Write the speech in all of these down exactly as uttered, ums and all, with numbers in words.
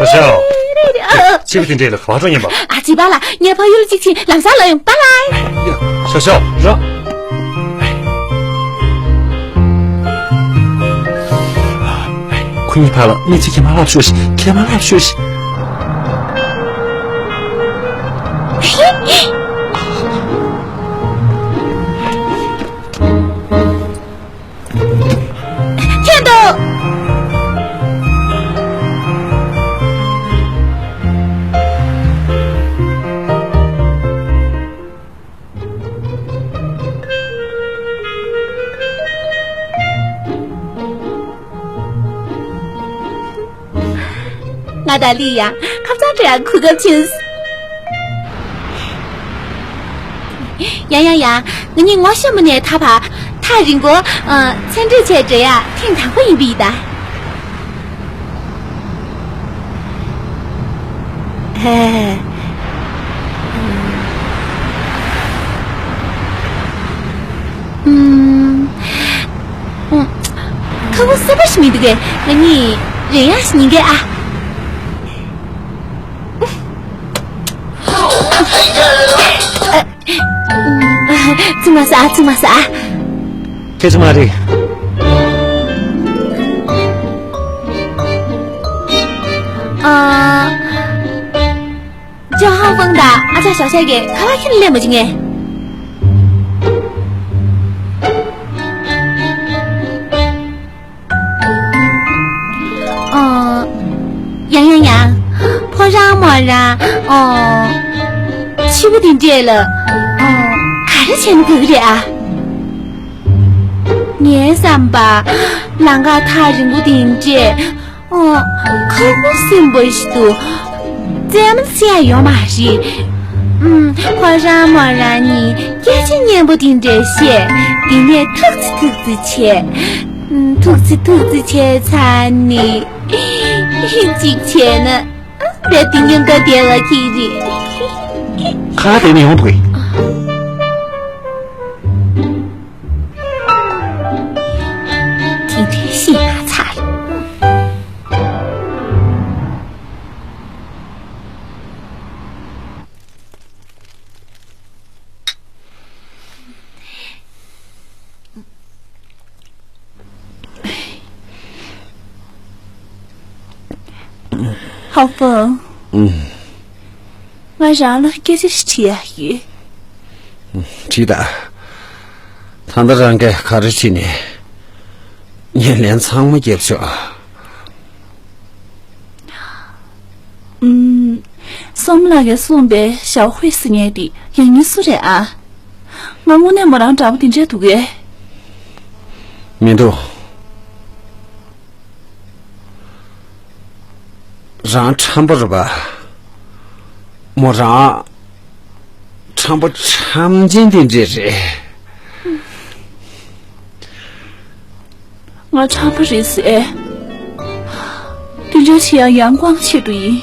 ཞའོ། ཨ། ཕྱི་པོ་དེ་འདྲས་ལ་ག་པར་འགྲོ་སྙམ་པ། ཨ་ཙི། པཱ་ལགས། ངའི་ཕ་ཡུལ་གཅིག་ཕྱིན། ལམ་སང་ལ་ཡོང་། པཱ་ལགས། ཡ། ཞའོ་ཞའོ། ར། ཁོ་གཉིས་བར་ལ་གནས་ཚུལ་གང་མ་ལབ་ཤོག་ཤིག་གང་མ་ལབ་ཤོག་ཤིག་ཁྱེད་དོ། ང་དང་ལི་ཡང་ཁ་སང་འཕྲད་ཡག་གོ་སྐབས་བྱུང་། ཡང་ཡང་ཡང་། ང་གཉིས་ངོ་ཤེས་མུ་ནས་ད་བར་ཐག་རིང་པོ། ཨ། ཚན་རིག་ཆེད་འགྲོ་ཡག་ཐེངས་དང་པོ་ཡིན་པ་ཡིན་ད། ཧེ། ཨུམ། ཁ་བོ་སེ་པ་ཞིག་མི་འདུག་གས། ང་གཉིས་རེ་ཡག་ཞིག་ཉན་གས་ཨ། ཙི་མ་ཟ། ཙི་མ་ཟ། ཁྱེད་ཙི་མ་རེད། ཨ། ཅོ་ཧང་ཧྥང་དང་ཨ་ཅག་ཞའོ་ཞའོ་གིས་ག་པར་ཁྱོན་ནས་སླེབས་མ་བྱུང་ངས། ཨོ། ཡང་ཡང་ཡང་། ཕོ་རང་མོ་རང་། ཨོ། ཕྱི་པོ་དེ་འདྲས་ལ། ཨོ། ག་རེ་བྱས་ན་དགའ་གི་རེད་ཨ། ངའི་བསམ་པར། ལམ་ཁ་ཐག་རིང་པོ་དེ་འདྲས། ཨོ། ཁ་ཁུ་སིམ་པོ་ཞིག་འདུག་རྩེད་མོ་རྩེ་ཡག་ཡོད་མ་རེད། ཨུམ། ཕོ་རང་མོ་རང་གཉིས་སྐད་ཆ་སྙན་པོ་དེ་འདྲ་བཤད། དེ་ནས་ཐུག་ཙི་ཐུག་ཙི་བྱས། ཨུམ། ཐུག་ཙི་ཐུག་ཙི་བྱས་ཚར་ནས། གཅིག་བྱས་ན། ཨ། རྦད་དེ་མཉམ་དུ་བསྡད་པ་ཁྱེད་རེད། ཁ་བརྡ་ནས་ཡོང་ཐུབ་གི། དེ་འདྲའི་ཤེས་ན་ཚར། ཧའོ་ཧྥང་། ཨུམ། ང་རང་ལ་སྐད་ཆ་ཞིག་དྲི་ཡག་ཡོད། དྲིས་དང་། ད་ལྟ་རང་གིས་ག་རེ་དྲིས་ནས་ངས་ལན་ཚང་མ་བརྒྱབ་ཆོག་ཨུམ། བསོད་ནམས་ལགས་ཀྱིས་གསུངས་པའི་ཞའོ་ཧུའེ་ཟེར་མཁན་དེ་ཡང་སྙིང་སུ་རེད་ཨ། ང་དངོས་གནས་མོ་རང་འདྲ་པོ་དེ་འདྲས་འདུག་གས། མི་འདུག་རང་ཁྲམ་པ་རེད་པ། མོ་རང་ཁྲམ་པ་ཁྲམ་ཆེན་དེ་འདྲས་རེད། ང་ཁྲམ་པ་རེད་ཟེར། དེ་འདྲ་བྱེད་ཡག་ཡང་ཀོང་ཆེད་དུ་ཡིན།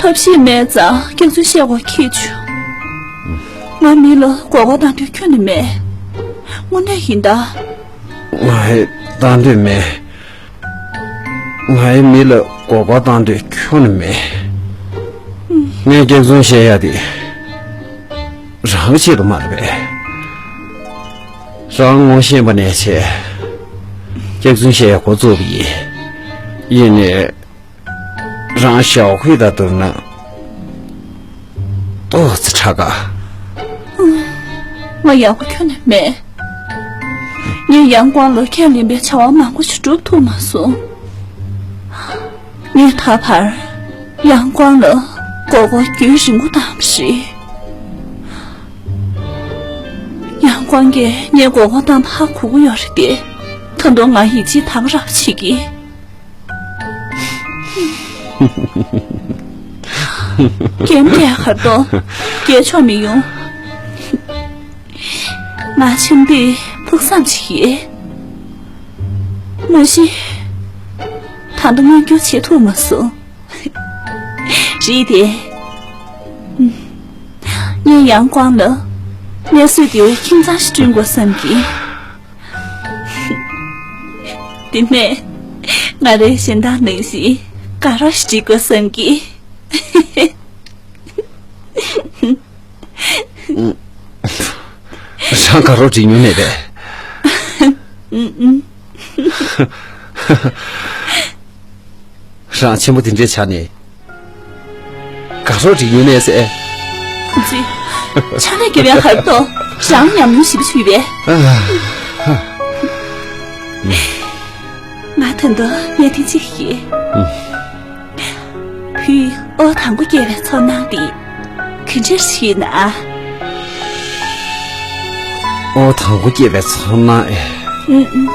ཐབས་ཤེས་མེད་ཙང་སྐྱག་རྫུན་བཤད་དགོས་ཁེལ་བྱུང་། ང་མི་ལ་མགོ་སྐོར་བཏང་འདོད་ཁྱོན་ནས་མེད། དངོས་གནས་ཡིན་ད། ང་ཡི་བཏང་འདོད་མེད། ང་ཡི་མི་ལ་མགོ་སྐོར་བཏང་འདོད་ཁྱོན་ནས་མེད། ངས་སྐྱག་རྫུན་བཤད་ཡག་དེ་རང་གི་ཆེད་དུ་མ་རེད་པས། རང་ངོ་ཤེས་པ་ནས་བྱས། སྐྱག་རྫུན་བཤད་ཡག་འགོ་བཙུགས་པ་ཡིན། ཡིན་ནའི། རང་ཞའོ་ཧུའེ་དང་བསྡུར་ན་ཏོག་ཙམ་ཕྲ་ག་ང་ཡག་པོ་ཁྱོན་ནས་མེད། ངས་ཡང་ཀོང་ལ་ཁས་ལེན་པའི་བྱ་བ་མང་པོ་ཞིག་སྒྲུབ་ཐུབ་མ་སོང་། ངས་ད་བར་ཡང་ཀོང་ལ་མགོ་སྐོར་རྒྱུན་རིང་པོ་བཏང་བ་རེད། ཡང་ཀོང་གིས་ངས་མགོ་སྐོར་བཏང་བ་ཧ་གོ་གི་ཡོད་རེད་དེ། ད་དུང་ང་ཡིད་ཆེས་དག་པ་རང་བྱེད་ཀྱི། རྒན་པའི་ཁར་ཏོ་རྒྱལ་ཆོག་མི་ཡོང་། ང་ཆེན་པོའི་ཕུགས་བསམ་ཞིག་ཡོད། མ་གཞི་ད་ལྟ་མངོན་འགྱུར་བྱེད་ཐུབ་མ་སོང་། རེད་དེ། ངས་ཡང་ཀོང་ལ་གནས་ཚུལ་དེ་ཁྱིམ་ཚང་ཞིག་བསྐྲུན་དགོས་བསམ་གྱི། དེ་ནས་ང་རའི་གཞན་དག་ནང་བཞིན། དགའ་རོགས་ཤིག་བྱེད་དགོས་བསམ་གི། རང་དགའ་རོགས་བྱེད་མྱོང་མེད་པས། རང་ཆེན་པོ་དེ་འདྲའི་ཆ་ནས་དགའ་རོགས་བྱེད་མྱོང་མེད་ཟེར། ཁོང་ཚོས་ཕྱག་ལས་རྒྱབ་ཡག་གར་ཐོག་རང་ཉམས་མྱོང་ཞེ་པོ་ཅིག་ཡོད་པས། ང་ད་དུང་གནད་དོན་གཅིག་ཤེས། བུས་འོ་དང་པོ་སྐྱེས་པའི་ཚོར་སྣང་དེ་ག་འདྲ་ཞིག་ན། འོ་དང་པོ་སྐྱེས་པའི་ཚོར་སྣང་ཨེ། ཨུམ་ཨུམ།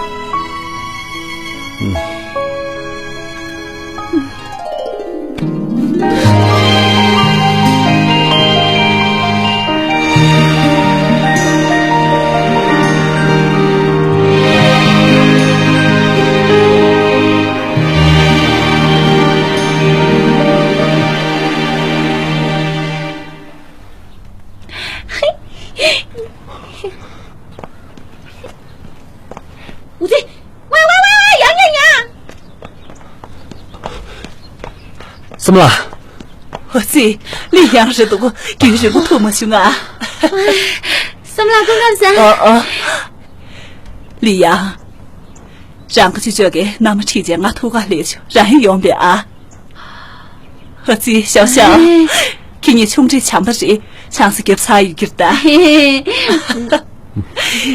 འུ་ཚེ། ཝེ་ཝེ་ཝེ་ཝེ། ཡང་ཡང་ཡང་། བསམ་ལ། འོ་ཙི། ལི་ཡང་རེད་འདུག་རྒྱུན་རིང་པོ་ཐུག་མ་བྱུང་ང་། བསམ་ལ་སྐུ་ཁམས་བཟང་། ཨ་ཨ། ལི་ཡང་། རང་གི་ཅི་ཅོག་གི་མནའ་མ་ཁྲིད་བྱས་ང་ཐུག་ག་སླེབས་བྱུང་། རང་ཡང་ཡོང་པས་ཨ། ཨ་ཙི་ཞའོ་ཞའོ། ཨེ། ཁྱེད་གཉིས་ཆུང་འདྲིས་བྱམས་པ་རེད། ཆང་ས་རྒྱབ་ཚར་ཡོད་ཀྱི་རེད་ད། ཨེ།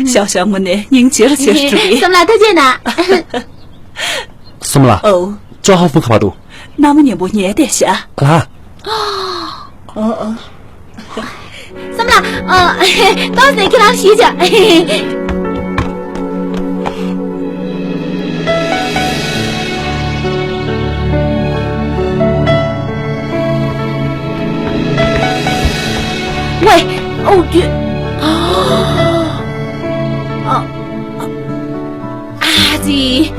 ཞའོ་ཞའོ་དངོས་གནས་སྙིང་རྗེ་རུ་ཆེ་རུ་འགྲོ་གི། བསམ་ལ་ཐུགས་རྗེ་གནང་། བསམ་ལ། ཨོ། ཅོ་ཧ་ཧྥང་ག་པར་འདུག་མནའ་མ་མཉམ་པོ་ཉལ་བསྡད་ཤག་ལ། ཨོ་ཨོ། བསམ་ལ། ཨ། ཏོག་ཙམ་ཁྱེད་རང་ཞིག་བྱ། ཝེ། ཨོ་ཀྱུ། ཨ། ཨ་ཙི།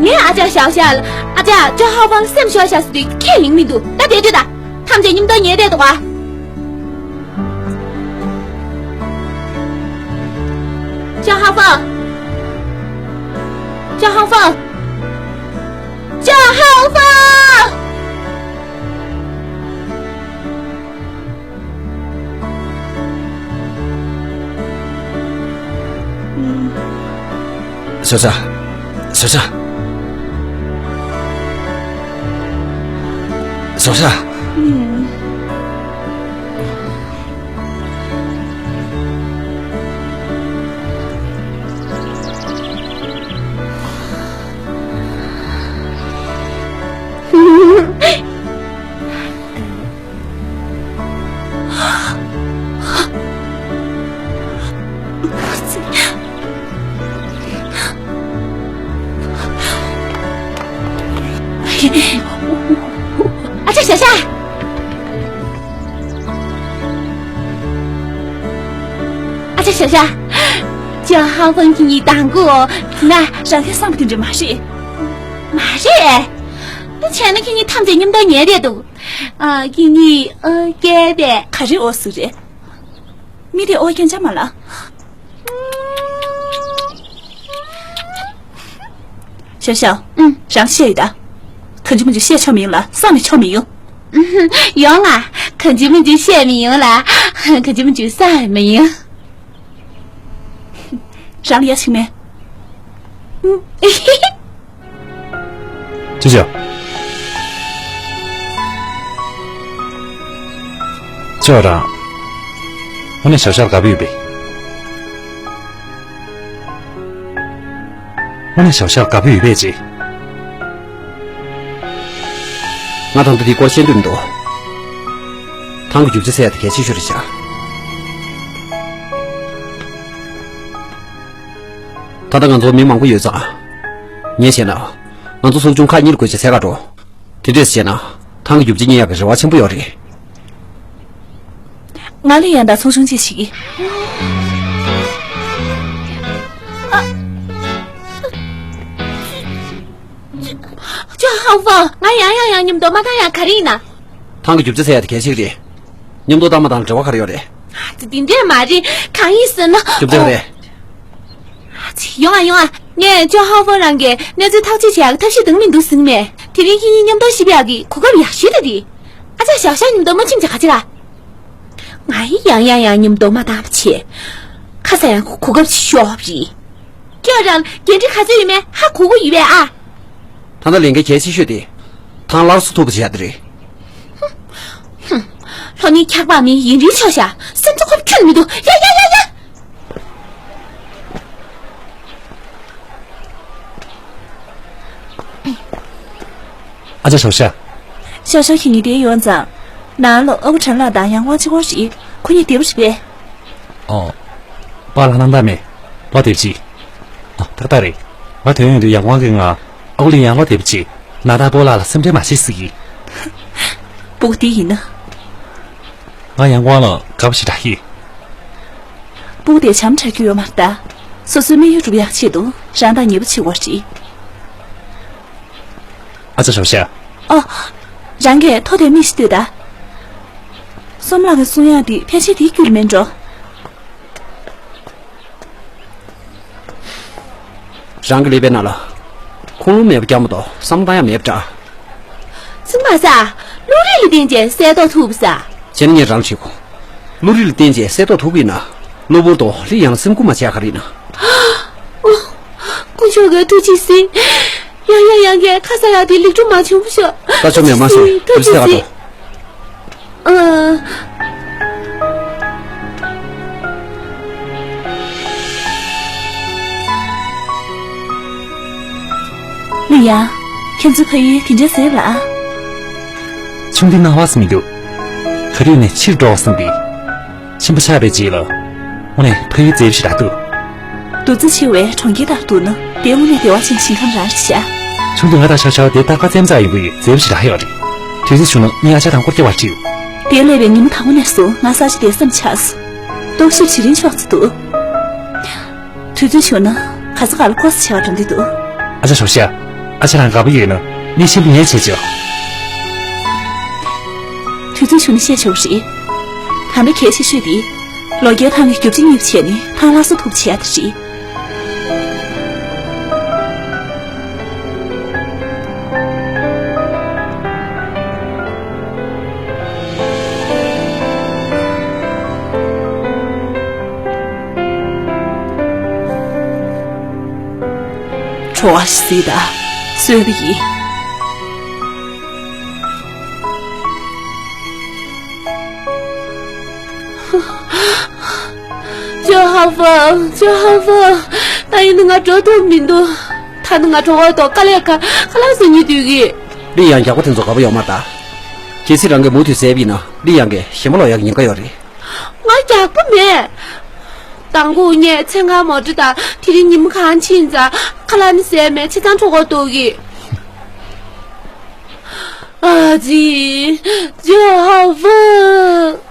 ངས་ཨ་ཅག་ཞའོ་ཞའོ་ལ། ཨ་ཅག་ཅོ་ཧ་ཧྥང་སེམས་ཤོར་ཤག་ཟེར་དུས་ཁས་ལེན་མི་འདུག་ད་དེ་དུས་ད། ཐམས་ཅད་མཉམ་དུ་ཉལ་བསྡད་འདུག་ག་ཅོ་ཧ་ཧྥང་། ཅོ་ཧ་ཧྥང་། ཅོ་ཧ་ཧྥང་། ཞའོ་ཞའོ། ཞའོ་ཞའོ། ཞའོ་ཞའོ། ཨ་ཅག་ཞའོ་ཞའོ། ཨ་ཅག་ཞའོ་ཞའོ། ཅོ་ཧ་ཧྥང་ཁྱེད་གཉིས་དང་པོ་ན། རང་གི་བསམ་པ་དེ་འདྲ་མ་རེད། མ་རེད། ད་བྱས་ན་ཁྱེད་གཉིས་ཐམས་ཅད་མཉམ་དུ་ཉལ་བསྡད་འདུག་ཨ། ཁྱེད་གཉིས་ཨོ་སྐད་པས། ག་རེ་ཨོ་ཟེར་རེད། མི་དེ་ཨོ་རྐྱང་ཅང་མ་ལ། ཞའོ་ཞའོ། ཨུམ། རང་བཤད་ཡོད་ད། གང་བྱུང་མང་བྱུང་བཤད་ཆོག་མི་ཡོང་ལ། བསམ་ནས་ཆོག་མི་ཡོང་། ཨུམ། ཡོང་ང་། གང་བྱུང་མང་བྱུང་བཤད་མི་ཡོང་ལ། གང་བྱུང་མང་བྱུང་བསམ་མི་ཡོང་། རང་ལ་ཡ་ཞིག་མེད། ཨུམ། ཅི་བྱ། ཅི་བ་རང་། དངོས་གནས་ཞའོ་ཞའོ་ལ་དགའ་པོ་ཡོད་པས། དངོས་གནས་ཞའོ་ཞའོ་ལ་དགའ་པོ་ཡོད་པས་ཅི། ང་ད་ལྟ་འདིའི་སྐོར་བཤད་འདོད་མི་འདུག་ཐང་གི་རྒྱུ་ཆ་ཟེར་ཡ་དེ་གལ་ཆེ་ཤོས་རེད་ཤག་ད་ལྟ་ང་ཚོ་མི་མང་པོ་ཡོད་ཙང་། ངས་བཤད་ན། ང་ཚོ་ཚོགས་ཆུང་ཁག་གཉིས་ལ་བགོས་བྱས་འཚོལ་ག་འགྲོ། དེ་འདྲས་བྱས་ན། ཐང་གི་རྒྱུ་ཆ་རྙེད་ཡག་གི་རེ་བ་ཆེན་པོ་ཡོད་རེད། ང་ལ་ཡང་ད་ཚོགས་ཆུང་གཅིག་བྱེད་ཀྱི། ཨ། ཅོ་ཧ་ཧྥང་། ང་ཡང་ཡང་ཡང་མཉམ་དུ་མ་བཏང་ཡག་ག་རེ་ཡིན་ན། ཐང་གི་རྒྱུ་ཆ་འཚོལ་ཡག་དེ་གལ་ཆེ་གི་རེད། མཉམ་དུ་བཏང་མ་བཏང་ལ་འབྲེལ་བ་ག་རེ་ཡོད་རེད། ཨ་ཙི། དེ་འདྲས་མ་རེད། གང་ཡིན་ཟེར་ན། རྒྱུ་ཆ་ག་རེ། ཨ་ཙི། ཡོང་ཨ་ཡོང་ཨ། ངས་ཅོ་ཧ་ཧྥང་རང་གིས་གནས་ཚུལ་ཐག་གཅོད་བྱེད་ཡག་གི་ཐབས་ཤེས་འདང་མི་འདུག་ཟིན་མེད། དེ་རིང་ཁྱེད་གཉིས་མཉམ་དུ་ཤི་བ་ཡག་གི་གོ་སྐབས་ཡག་ཤོས་དེ་རེད། ཨ་ཅག་ཞའོ་ཞའོ་མཉམ་དུ་མ་ཕྱིན་ཅི་ག་ཅི་ལ། ང་ཡི་ཡང་ཡང་ཡང་མཉམ་དུ་མ་བཏང་བ་བྱས། ཁ་ས་ཡང་གོ་སྐབས་ཤིག་ཤོར་བ་རེད། ཁྱོད་རང་འགན་འཁྲི་ག་ཚོད་ཡོད་མེད་ཧ་གོ་གི་ཡོད་པས་ཨ། ད་ལྟ་ལས་འགན་གལ་ཆེ་ཤོས་དེ། ཐང་སླར་གསོ་ཐུབ་པ་བྱེད་ཡ་དེ་རེད། ལྷོ་ནི་འཁྱག་པ་མི་ཡིན་རིན་ཆོག་ཤ། སེམས་ཚོ་ཁོབ་ཁྱོན་མི་འདུག་ཡ་ཡ་ཡ་ཡ། ཨ་ཅག་ཞའོ་ཞའོ། ཞའོ་ཞའོ་ཁྱེད་གཉིས་བསྡད་ཡོད་ཙང་། ནང་ལ་ཨ་ཁུ་ཁྲེན་ལགས་དང་ཡང་ཝང་གཅིག་པོ་རེད། ཁོ་གཉིས་བསྡད་པ་རེད་པས། ཨོ། པཱ་ལགས་སྣང་དག་མེད། ལོག་བསྡད་པ་ཅིག་ཨ། ཏག་ཏག་རེད། ང་ཐོན་ཡོང་དུས་ཡང་ཝང་གིས་ང་ཨ་ཁུ་ལི་ཡང་ལོག་བསྡད་པ་ཅིག་ན་ད་པཱ་ལགས་ལ་སེམས་ཁྲལ་མ་བྱེད་ཟེར་གི། སྤུ་གུ་དེ་ཡིན་ན། ང་ཡང་ཝང་ལ་དགའ་པོ་ཞེ་དྲག་གི། སྤུ་གུ་དེ་བྱམས་དྲག་རྒྱུ་ཡོད་མ་རེད་ད། སོ་སོའི་དམིགས་ཡུལ་སྒྲུབ་ཡག་ཆེད་དུ་རང་དང་ཉེ་པོ་བྱེད་དགོས་རེད། ཨ་ཅག་ཞའོ་ཞའོ། ཨོ། རང་གིས་ཐོ་དེ་མིག་ཞིག་ལྟོས་ད། བསོད་ནམས་ལགས་ཀྱིས་གསུང་ཡག་དེ་ཕལ་ཆེར་དེའི་རྒྱུད་ལ་མིན་འགྲོ། རང་གི་ཀླད་པའི་ནང་ལ། ཁུངས་ལུང་མེད་པ་རྐྱང་མ་གཏོགས་བསམ་བློ་བཏང་ཡག་མེད་པ་འདྲ། ཙི་མ་ས། བློ་རིག་ལ་བརྟེན་བྱས་གསལ་རྟོགས་ཐུབ་ས། བྱས་ན་ངས་རང་ལ་བྱེད་དགོས། བློ་རིག་ལ་བརྟེན་བྱས་གསལ་རྟོགས་ཐུབ་ཀྱི་ཡིན་ན། གློ་བུར་དུ་ལི་ཡང་སེམས་ཁུར་མ་བྱས་ག་རེ་ཡིན་ན། ཨོ། དཀོན་མཆོག་གིས་ཐུགས་རྗེ་གཟིགས། ཡང་ཡང་ཡང་གིས་ཁ་ས་ཡག་དེ་ལེགས་གྲུབ་མ་བྱུང་བ་ཤོག་ད་ཆོ་མེད་མ་སོང་། ཐུགས་རྗེ་གཟིགས། ཨ། ལི་ཡང་། ཁྱེད་ཚོའི་ཕ་ཡུལ་དེ་འདྲའི་ཟེར་ལ་ཨ། ཆུང་དུས་སྣང་བ་ཟིན་མི་འདུག་ག་དུས་ནས་ཕྱིར་འགྲོ་བསམ་པའི། ཆེན་པོ་ཆགས་པའི་རྗེས་ལ། དངོས་གནས་ཕ་ཡུལ་མཛེས་པ་ཞིག་རག་འདུག་རྡོ་རྩིག་ཆེ་བའི་གྲོང་ཁྱེར་ལྟར་འདུག་ན་དེ་དངོས་གནས་བདེ་བ་ཅན་ཞིང་ཁམས་རང་རེད་ཤག་ཆུང་དུས་ང་དང་ཞའོ་ཞའོ་དེ་ལྟར་ཁ་རྩེམ་ཙག་ཡོང་གི་ཡོད། མཛེས་པོ་ཞིག་རག་ཡོད་རེད། དུས་ཚོད་བྱུང་ན་ངས་ཨ་ཅག་དང་སྐོར་སྐྱོད་པར་འགྲོ། དེ་སླེབས་པའི་ཉིན་མོ་དང་པོ་ནས་བཟུང་ང་ས་ཆ་དེར་སེམས་ཆགས་སོང་། རྟོག་ཞིབ་བྱེད་རིན་ཆོག་ཙམ་འདུག་དུས་ཚོད་བྱུང་ན་ག་ས་ག་ལ་སྐོར་ས་བྱེད་པར་འགྲོ་འདོད་འདུག་ཨ་ཅག་ཞའོ་ཞའོ། ཨ་ཅག་རང་དགའ་པོ་ཡོད་ན་ནི་ཆེན་པོ་ངས་བྱེད་ཆོག་དུས་ཚོད་བྱུང་ན་བཤད་ཆོག་རེད། ད་ལྟ་གལ་ཆེ་ཤོས་དེ། ལོ་བརྒྱའི་ཐང་གི་རྒྱུ་ཆ་གཉིས་བྱས་ནས་ཐང་སླར་གསོ་ཐུབ་བྱེད་ཡ་དེ་རེད། བྲོ་བ་ཞིག་གཟིགས་དང་གསོལ་བ་ཡིན། ཅོ་ཧ་ཧྥང་། ཅོ་ཧ་ཧྥང་། ད་ཡིན་ན་ང་འགྲོ་ཐུབ་མི་འདུག་ད་ནི་ང་གྲོད་ཁོག་ལྟོགས། དཀའ་ལས་ཁག་ཁ་ལག་ཟ་སྙིང་འདོད་ཀི། ལི་ཡང་རྒྱགས་པ་དེ་ཚོ་དགའ་པོ་ཡོད་མ་རེད་ད། གལ་སྲིད་རང་གིས་མུ་མཐུད་ཟས་པ་ཡིན་ན་ལི་ཡང་གིས་ཞེ་མ་ལོག་ཡག་གི་ཉེན་ཁ་ཡོད་རེད། ང་རྒྱགས་པ་མེད། མདང་དགོང་ངས་མཚན་གང་མོ་ཊ་དང་དེ་རིང་ཉིན་མོ་གང་ཕྱིན་ཙང་ཁ་ལག་ནི་ཟས་མེད། བྱས་ཙང་གྲོད་ཁོག་ལྟོགས་ཀི། ཨ་ཙི། ཅོ་ཧ་ཧྥང་།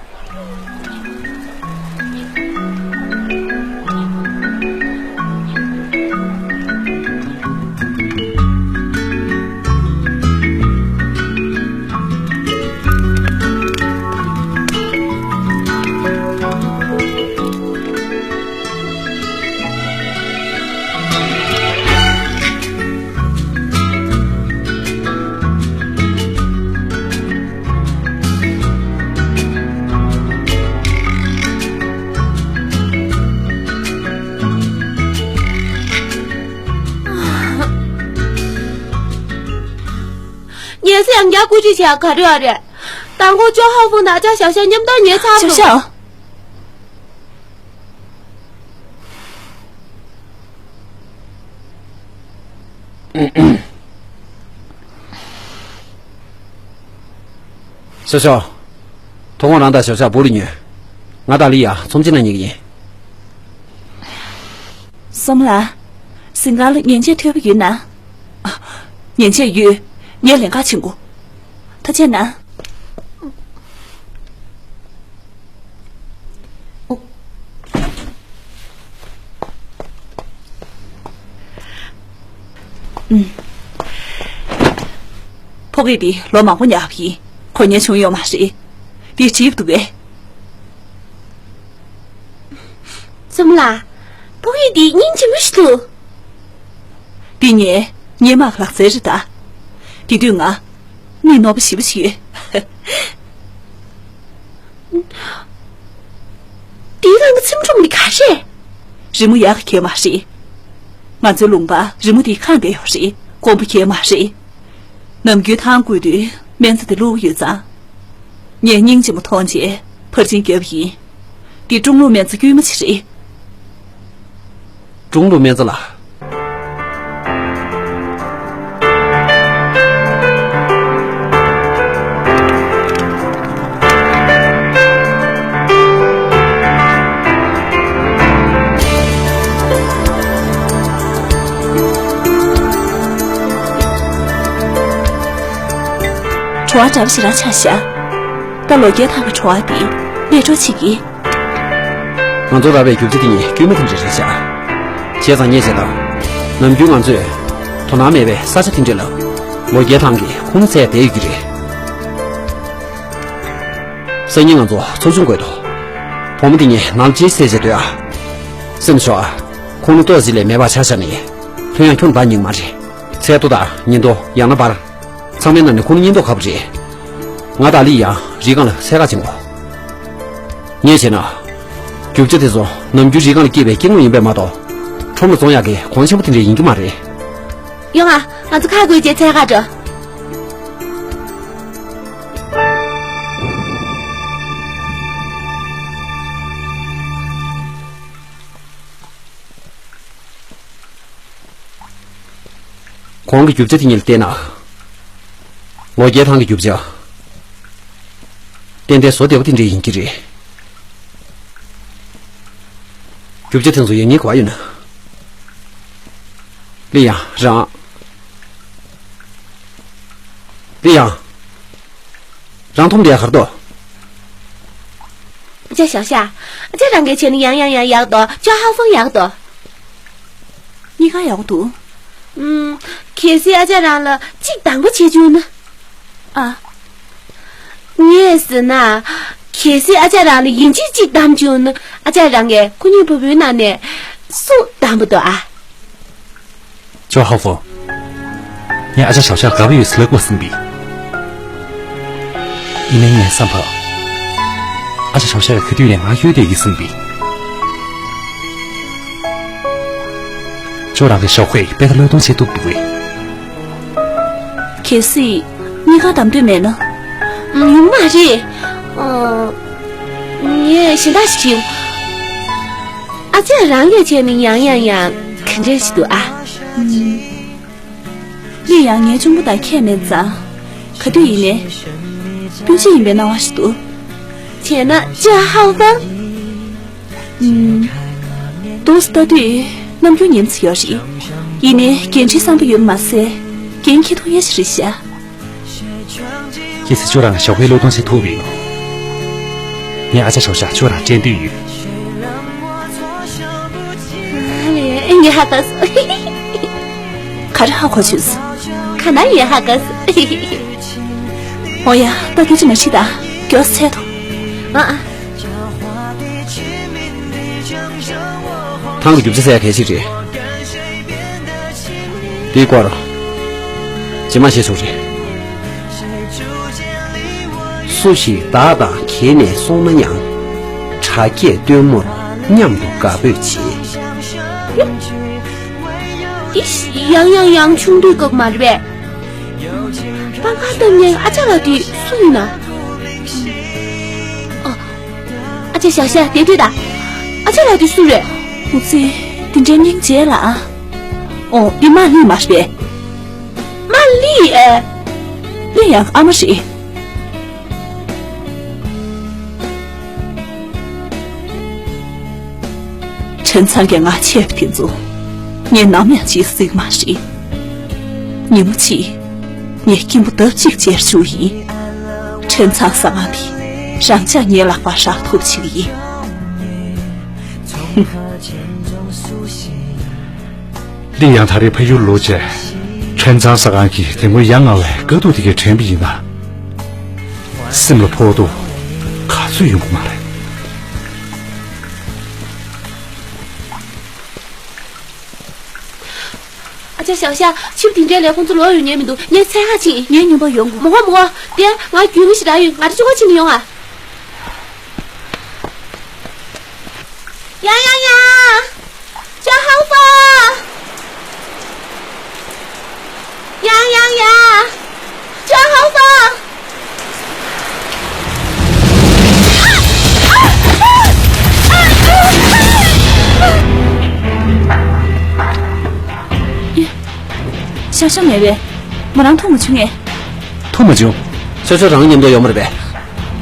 ངས་ཡང་བསྐྱར་བཀོད་སྒྲིག་བྱས་ག་རེ་ཡོད་རེད། མདང་དགོང་ཅོ་ཧ་ཧྥང་དང་ཨ་ཅག་ཞའོ་ཞའོ་མཉམ་དུ་ངའི་ཚབ་ཞའོ་ཞའོ། ཞའོ་ཞའོ། ཐོག་ཁོང་རང་དང་ཞའོ་ཞའོ་སྦུག་ལ་ཉོན། ང་དང་ལི་ཡ་ཚོམས་ཆེན་ན་ཉལ་གི་ཡིན། བསོད་ནམས་ལགས། གཟིམ་ཁང་ལ་མཉེན་ཆས་ཐོན་པ་ཡོད་ན། ཨ། མཉེན་ཆས་ཡོད། ངས་ལེན་ག་ཕྱིན་གོ། ཐུགས་རྗེ་གནང་། ཨུམ། ཕོ་སྐྱེས་འདི་ལོ་མང་པོ་ཉར་བ་ཡིན། གོ་ཉེན་བྱུང་ཡོད་མ་རེད། འདི་བྲིས་འདུག་པས། བསོད་ནམས་ལགས། ཕོ་སྐྱེས་འདི་སྙིང་རྗེ་མོ་ཞིག་འདུག་འདི་ངའི་སྔོན་མ་གི་ལག་རྩལ་རེད་ད། དེ་དུས་ང་མི་རྣོ་པོ་ཞེ་པོ་ཞིག་ཡོད། དེའི་རང་གི་ཚིམ་ཁྲོམ་འདི་ག་རེད། རི་མོ་ཡག་གི་མ་རེད། ང་ཚོའི་ལུང་པ་རི་མོ་འདིའི་ཁ་འདི་ཡོད་རེད། དཀོན་པོ་གལ་མ་རེད། ནམ་རྒྱུན་ཐང་བསྐོལ་དུས་སྨན་རྩྭ་དེ་བླུགས་ཡོད་ཙང་། ངས་སྙིང་རྗེ་མོ་མཐོང་རྗེས་ཕར་ཕྱིན་བརྒྱབ་ཡིན། འདི་ཀྲུང་ལུགས་སྨན་རྩྭ་དཀྱུས་མ་ཅིག་རེད། ཀྲུང་ལུགས་སྨན་རྩྭ་ལ། བྲོ་བ་འདྲ་པོ་ཞེ་དྲག་ཆགས་ཤག་ད་ལོ་བརྒྱའི་ཐང་གི་བྲོ་བ་འདི་ལས་འཕྲོ་བྱེད་ཀྱི། ང་ཚོ་རག་པའི་རྒྱུ་ཆ་དེ་ཉིད་དཀྱུས་མ་དེ་འདྲ་རེད་ཤག་བྱས་ཙང་ངས་བྱས་དང་། ནམ་རྒྱུན་ང་ཚོས་དོ་སྣང་མེད་པའི་ས་ཆ་དེ་འདྲ་ལ་ལོ་བརྒྱའི་ཐང་གི་ཁུངས་བཙལ་བསྡད་ཡོད་ཀྱི་རེད། སང་ཉིན་ང་ཚོ་ཚོ་ཆུང་དགོས་དོ། བུ་མོ་དེ་ཉིད་ནང་ལ་ཅིག་བསད་བྱས་སྡོད་ཨ། སེམས་ཤོག་ཨ། ཁོང་ནི་ཏོག་ཙམ་ལས་མེད་པ་ཆགས་ཤག་ནས། ལྷོད་ཡངས་ཁྱོན་ནས་འབར་ཉན་གྱི་མ་རེད། ཚལ་ཏོ་དང་ཉིན་ཏོ་ཡང་ན་འབར། ཚང་མའི་ནང་ནས་ཁོང་ནི་སྙིང་སྟོབས་ཁག་པོ་རེད། ང་དང་ལི་ཡང་རི་སྒང་ལ་འཚོལ་ག་ཕྱིན་གོ། ངས་བྱས་ན། རྒྱུ་ཆ་དེ་ཚོ་ནམ་རྒྱུན་རི་སྒང་ལ་སྐྱེས་པའི་སྐྱེ་དངོས་ཡིན་པས་མ་གཏོགས། ཁྲོམ་ལ་བཙོང་ཡག་གི་གོང་ཆེན་པོ་དེ་འདྲ་ཡིན་གྱི་མ་རེད། ཡོང་ང་། ང་ཚོ་ཁ་བགོས་བྱས་འཚོལ་ག་འགྲོ། གོང་གི་རྒྱུ་ཆ་དེ་ཉིད་ལ་བལྟས་ན། ལོ་བརྒྱའི་ཐང་གི་རྒྱུ་ཆ། ཏན་ཏན་བཟོ་བདེ་པོ་དེ་འདྲ་ཡིན་གྱི་རེད། རྒྱུ་ཆ་དེ་ཚོ་ཡང་ངའི་གོ་བ་ཡོད་ན། ལི་ཡང་རང་། ལི་ཡང་། རང་མཐོང་དེ་ཡ་གར་དོ། ཨ་ཅག་ཞའོ་ཞ། ཨ་ཅག་རང་གིས་བྱས་ན་ཡང་ཡང་ཡང་ཡག་དོ། ཅོ་ཧའོ་ཧྥང་ཡག་དོ། གཉིས་ཀ་ཡག་པོ་འདུག་ཨུམ། གལ་སྲིད་ཨ་ཅག་རང་ལ་གཅིག་དང་པོ་བྱེད་བཅུག་ན། ཨ། ངས་ཟེར་ན། གལ་སྲིད་ཨ་ཅག་རང་ལ་ཡིན་གཅིག་གཅིག་བདམས་བཅུག་ན། ཨ་ཅག་རང་གིས་ཁོ་གཉིས་བུ་བུའི་ནང་ནས་སུ་བདམས་པ་འདུག་ཨ། ཅོ་ཧའོ་ཧྥང་། ངས་ཨ་ཅག་ཞའོ་ཞ་དགའ་པོ་ཡོད་ཟེར་ལབ་དགོས་བསམ་པས། ཡིན་ནའི་ངས་བསམ་པ། ཨ་ཅག་ཞའོ་ཞ་ཡ་ག་དུས་ནས་ང་གཡོལ་བསྡད་ཀྱི་བསམ་པས། ཅོ་རང་གི་ཞོགས་ཀས་དཔེ་ཁ་བློས་གཏོང་བྱེད་ཐུབ་འདུག་གས། གལ་སྲིད་གཉིས་ཀ་བདམས་འདོད་མེད་ན། ཡོང་མ་རེད། ཨ། ངས་གཞན་དག་ཞིག་བྱེད། ཨ་ཅག་རང་གིས་བྱས་ན་ཡང་ཡང་ཡང་ག་འདྲ་ཞིག་འདུག་ཨ། ཨུམ། ལི་ཡང་ངའི་གཅུང་པོ་དང་ཁྱད་མེད་ཙང་། ག་དུས་ཡིན་ནའི། སྤུན་མཆེད་ཡིན་པའི་སྣང་བ་ཞིག་འདུག་བྱས་ན་ཅོ་ཧའོ་ཧྥང་། ཨུམ། ཏོག་ཙམ་ལྟ་དུས་ནམ་རྒྱུན་ཉམས་ཚོད་ཡོད་རེད། ཡིན་ནའི་འགན་འཁྲིའི་བསམ་པ་ཡོད་པ་མ་ཟད། འགན་འཁྱེར་ཐུབ་ཡ་ཞིག་རེད་ཤག་གལ་སྲིད་ཅོ་རང་ཞོགས་པའི་བློས་གཏོང་བྱེད་ཐུབ་པ་ཡིན་ན། ངས་ཨ་ཅག་ཞའོ་ཞ་ཅོ་རང་སྤྲད་འདོད་ཡོད། ངས་ཧ་གོ་སོང་། ག་རེ་ཧ་གོ་བྱུང་སོང་། ག་ན་ངས་ཧ་གོ་སོང་། འོ་ཡ། ད་སྐད་ཆ་མ་བྱེད་དང་། མགྱོགས་སེ་འཚོལ་དང་། ཨ་ཨ། ཐང་གི་རྒྱུ་ཆ་ཟེར་ཡ་གལ་ཆེ་རེད། དེའི་སྐོར་རྗེས་མ་བཤད་ཆོག་རེད། སུ་ཞིག་བདག་དང་གྱེས་ནས་སོང་ན་ཡང་། གྲ་རྒྱས་སྟོན་མོར་མཉམ་དུ་དགའ་འབོད་བྱེད། འདི་ཡང་ཡང་ཡང་ཆུང་དུས་སྐབས་མ་རེད་པས། པང་ཁ་བཏབ་མཁན་ཨ་ཅག་ལགས་དེ་སུ་ཡིན་ན། ཨ། ཨ་ཅག་ཞའོ་ཞ་དེ་དུས་ད། ཨ་ཅག་ལགས་དེ་སུ་རེད། འུ་ཙི། འདི་འདྲའི་སྙིང་རྗེ་ལ་ཨ། ཨོ་འདི་མ་ལི་མ་རེད་པས། མ་ལི་ཨེ། ལི་ཡང་ཨ་མ་རེད། ཁྲེན་ཚང་གིས་ང་ཆད་པ་དེ་ཚོ་ངས་ནམ་ཡང་བརྗེད་སྲིད་མ་རེད། ཉིན་མོ་གཅིག་ངས་སྐྱེན་པོ་ལྡབ་གཅིག་བཅད་བཅུག་ཡིན། ཁྲེན་ཚང་ཟ་ཁང་དེ་རང་ཅག་ངའི་ལག་པར་བཞག་ཐུབ་ཅིག་ཡིན། ལི་ཡང་ད་རེས་ཕ་ཡུལ་ལོག་རྗེས། ཁྲེན་ཚང་ཟ་ཁང་གིས་དེ་སྔོན་ཡ་ང་བའི་དཀའ་སྡུག་དེ་གའི་དྲན་པ་ཡིན་ན། སེམས་ལ་ཕོག་ཐུག་ག་ཚོད་ཡོང་གི་མ་རེད། ཨ་ ཞའོ་ཞའོ། ཕྱི་པོ་དེ་འདྲའི་ལས་ཁོང་ཚོ་ལོག་ཡོང་ཉན་མི་འདུག་ངས་འཚོལ་ག་ཕྱིན། ངའི་མཉམ་པོ་ཡོང་དགོས། མོ་ཧོ་མོ་ཧོ། དེ་ང་རྒྱུས་མི་ཞིག་རག་ཡོད། ང་ཚོ་ཅོ་ག་ཕྱིན་ནས་ཡོང་ཨ། ཡང་ཡང་ཡང་། ཅོ་ཧང་ཧྥང་། ཡང་ཡང་ཡང་། ཅོ་ཧང་ཧྥང་། ཤ་ཤ་མེད་པས། མོ་རང་ཐུག་མ་བྱུང་ངས། ཐུག་མ་བྱུང་། ཆོ་ཆོ་རང་མཉམ་དུ་ཡོང་བ་རེད་པས།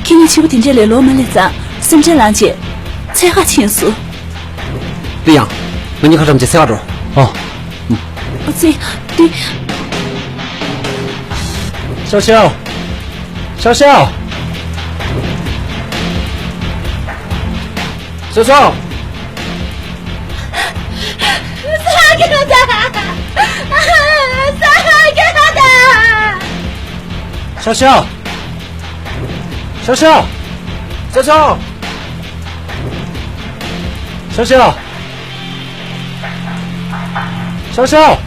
ཁྱེད་གཉིས་ཕྱི་པོ་དེ་འདྲས་ལས་ལོག་མ་སླེབས་ཙང་སེམས་ཁྲལ་ལངས་བྱས། འཚོལ་ག་ཕྱིན་སོང་། ཏི་ཡང་། ང་གཉིས་ཁ་བཀྲམ་བྱས་འཚོལ་ག་འགྲོ། ཨོ། ཨ་ཙི། ཏི། ཞའོ་ཞའོ། ཞའོ་ཞའོ། ཞའོ་ཞའོ། ཞའོ་ཞའོ། ཞའོ་ཞའོ། ཞའོ་ཞའོ། ཞའོ་ཞའོ། ཞའོ་ཞའོ།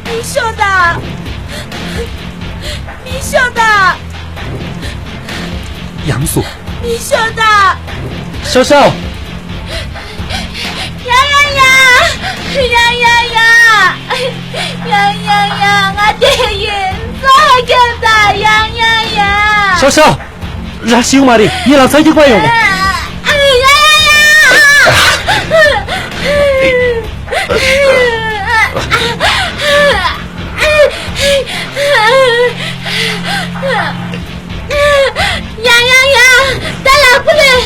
མི་ཤོག་དང་། མི་ཤོག་དང་། ཡང་སུ། མི་ཤོག་དང་། ཞའོ་ཞའོ། ཡ་ཡ་ཡ། ཡ་ཡ་ཡ། ཡ་ཡ་ཡ། ང་དེ་ཡིན་ས་ཀྱང་ད། ཡ་ཡ་ཡ། ཞའོ་ཞའོ། ར་ཤི་ཡོང་མ་རེད། ངས་ལམ་སང་སྐྱེལ་ག་ཡོང་གོ། ཡ་ཡ་ཡ། ད་ལག་པ་ལོས།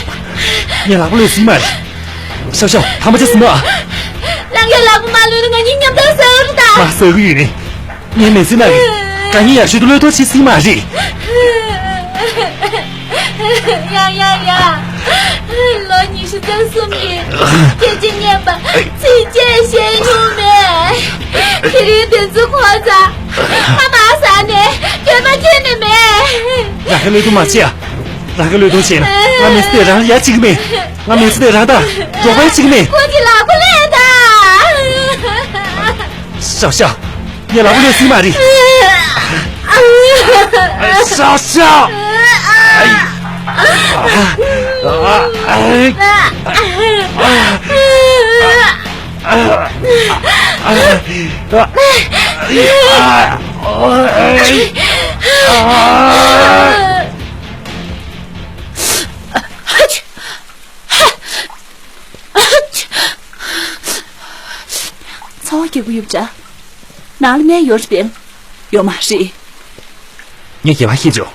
ངས་ལག་པ་ལོས་ཟིན་མ་རེད། ཞའོ་ཞའོ། ཐ་མ་ཅི་ཟིན་མ། རང་གི་ལག་པ་མ་ལོས་ན་ང་གཉིས་མཉམ་དུ་ཟ་གི་ད། མ་ཟ་གི་ཡོད་ནི། ངའི་མི་ཚེ་ནང་གི་དགའ་ཉེ་ཡག་ཤོས་དེ་བློས་གཏོང་བྱེད་སྲིད་མ་རེད། ཡ་ཡ་ཡ། ལོ་ཉི་ཤུ་རྩ་གསུམ་གྱི་སྐད་ཆ་སྙན་པ་ཚིགས་བཅད་བཤད་མྱོང་མེད། དེ་རིང་དེ་ཚོ་གོ་ཚ། ང་མ་ཟ་ནས་སྐྱོན་མ་ཁྱེར་ནས་མེད། རང་གི་བློས་གཏོང་མ་བྱེད་ཨ། རང་གི་བློས་གཏོང་བྱས་ན་ང་མི་ཚེ་དེ་རང་ལ་ཡ་གཅིག་མེད། ང་མི་ཚེ་དེ་རང་དང་རོགས་པ་གཅིག་མེད། ཁོ་གི་ལག་པ་ལས་ད། ཤ་ཤ། ངས་ལག་པ་ལས་སྲིད་མ་རེད། ཤ་ཤ། ཚ་བ་རྒྱག་གི་ཡོད་པ་འདྲ། ནང་ལ་སྨན་ཡོད་རེད་པས། ཡོད་མ་རེད། ངས་སྐྱེ་བ་ཤེས་ཆོག་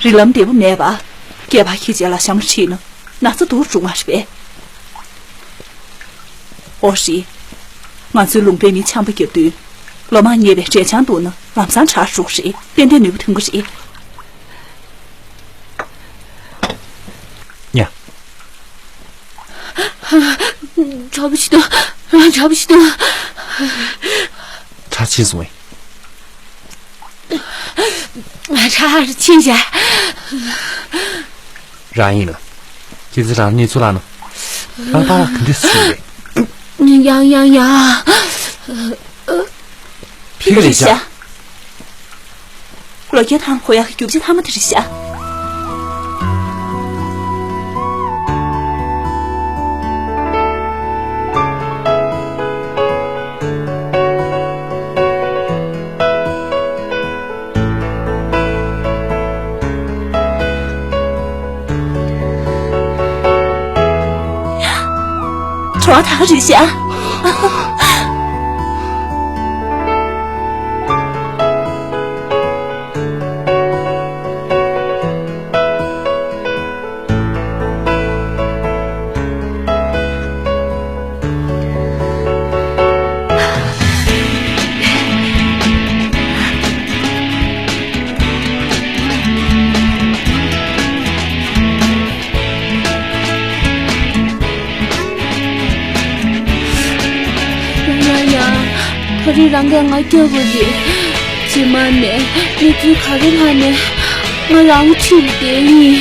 རིགས་ལམ་བདེ་པོ་མེད་པ། སྐྱེ་བ་ཤེས་བྱས་ལ་ཞྭ་མོ་ཁྲིད་ན་ན་ཚ་སྡུག་རུ་འགྲོ་མ་རེད་པས། ཨོ་རེད། ང་ཚོའི་ལུང་པའི་མི་ཆམ་པ་བརྒྱབ་དུས། ལོ་མང་ཉེས་པའི་འབྲས་ཆང་བཏུང་ན་ལམ་སང་དྲག་འགྲོ་གི་རེད། ཏན་ཏན་ནུས་པ་ཐོན་གི་རེད། ཉ། གྲོགས་པོ་ཞིག་ཏུ། གྲོགས་པོ་ཞིག་ཏུ། གྲྭ་ཕྱིན་སོང་ངས། གྲྭ་ཕྱིན་བྱ། རང་ཡིན་ལ། ཁྱེད་ཚོ་རང་གནས་ཚུལ་ལ་ན། རང་པཱ་ལགས་ག་འདྲས་སུ་རེད། ཡང་ཡང་ཡང་། ཕི་ག་རེད་ཤག་ལོ་བརྒྱ་ཐང་གོ་ཡག་གི་རྒྱུ་ཆ་ཐ་མ་དེ་རེད་ཤག་གྲོགས་ད་ག་རེད་ཤག་ཡ་ཡ་ཡ། ད་རེས་རང་གིས་ང་སྐྱོབ་དགོས་ཀྱི། རྗེས་མ་ནས་གནས་ཚུལ་ག་རེ་ལྷག་ནས་ང་རང་ཁྲིད་བསྡད་ཡིན།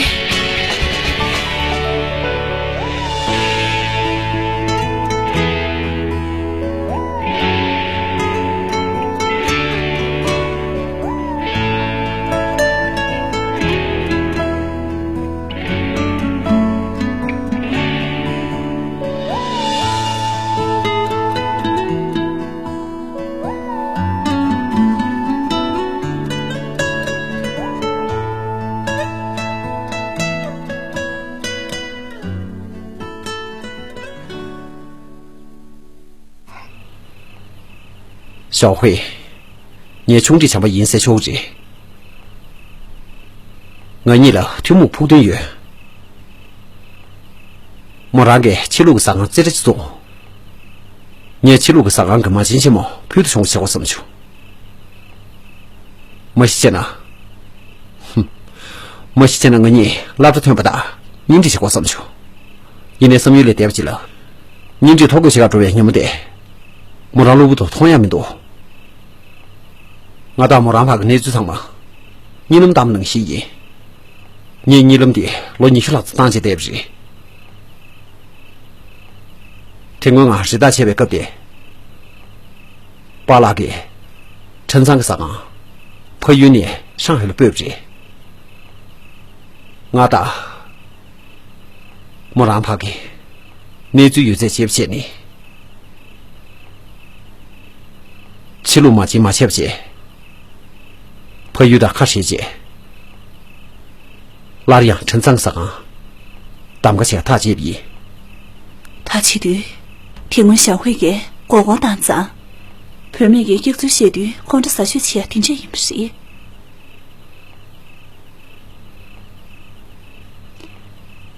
ཞའོ་ཧུའེ། ངའི་ཆུང་འདྲིས་བྱམས་པ་ཡིན་ཟེར་ཆོག་གི་རེད། ང་གཉིས་ལ་ཐུན་མོང་ཕུགས་འདུན་ཡོད། མོ་རང་གིས་ཕྱི་ལུགས་ཀྱི་ཟ་ཁང་རྩེ་གྲ་ཅིག་བཙུགས། ངས་ཕྱི་ལུགས་ཀྱི་ཟ་ཁང་གི་མ་བྱན་ཆེན་མོ་ཕུལ་དུ་བྱུང་བ་བྱེད་དགོས་བསམ་བྱུང་། མ་གཞི་བྱས་ན། ཧུམ། མ་གཞི་བྱས་ན་ང་གཉིས་སློབ་གྲྭ་ཐོན་པ་དང་གཉེན་སྒྲིག་བྱེད་དགོས་བསམ་བྱུང་། ཡིན་ནའི་བསམ་ཡུལ་ལས་འདས་པ་ཅིག་ལ། གཉེན་སྒྲིག་ཐོ་འགོད་བྱེད་གར་འགྲོ་བའི་ཉིན་མོ་དེ། མོ་རང་གློ་བུར་དུ་མཐོང་ཡ་མི་འདུག་ང་དང་མོ་རང་བར་གྱི་གནས་ཚུལ་ཚང་མ། གཉིད་ལམ་བཏང་བ་ནང་བཞིན་ཡིན། ངས་གཉིད་ལམ་དེ་ལོ་ཉི་ཤུ་ལྷག་ཙམ་བཏང་བྱས་བསྡད་པ་རེད། དེ་སྔོན་ང་རི་དྭགས་བྱས་པའི་སྐབས་དེ། པཱ་ལགས་ཀྱིས་ཁྲིན་ཚང་གི་ཟ་ཁང་ཕ་ཡུལ་ནས་ཧྲང་ཧའེ་ལ་སྤོས་པ་རེད། ང་དང་མོ་རང་བར་གྱི་གནས་ཚུལ་ཡོད་ཚད་བྱས་པ་བྱས་ནས། ཕྱི་ལུགས་མ་བྱིན་མ་བྱས་པ་བྱས། ཕ་ཡུལ་དང་ཁ་བྲལ་རྗེས། སླར་ཡང་ཁྲིན་ཚང་གི་ཟ་ཁང་གདམ་ག་བྱེད་ཐག་བཅད་པ་ཡིན། ཐག་བཅད་དུས། དེ་སྔོན་ཞའོ་ཧུའེ་གིས་མགོ་སྐོར་བཏང་ཙང་། བུད་མེད་ཀྱིས་སྐྱག་རྫུན་བཤད་དུས་ཁོང་ཁྲོ་ཟ་ཤོས་བྱེད་ཡ་དེ་འདྲས་ཡིན་པ་རེད།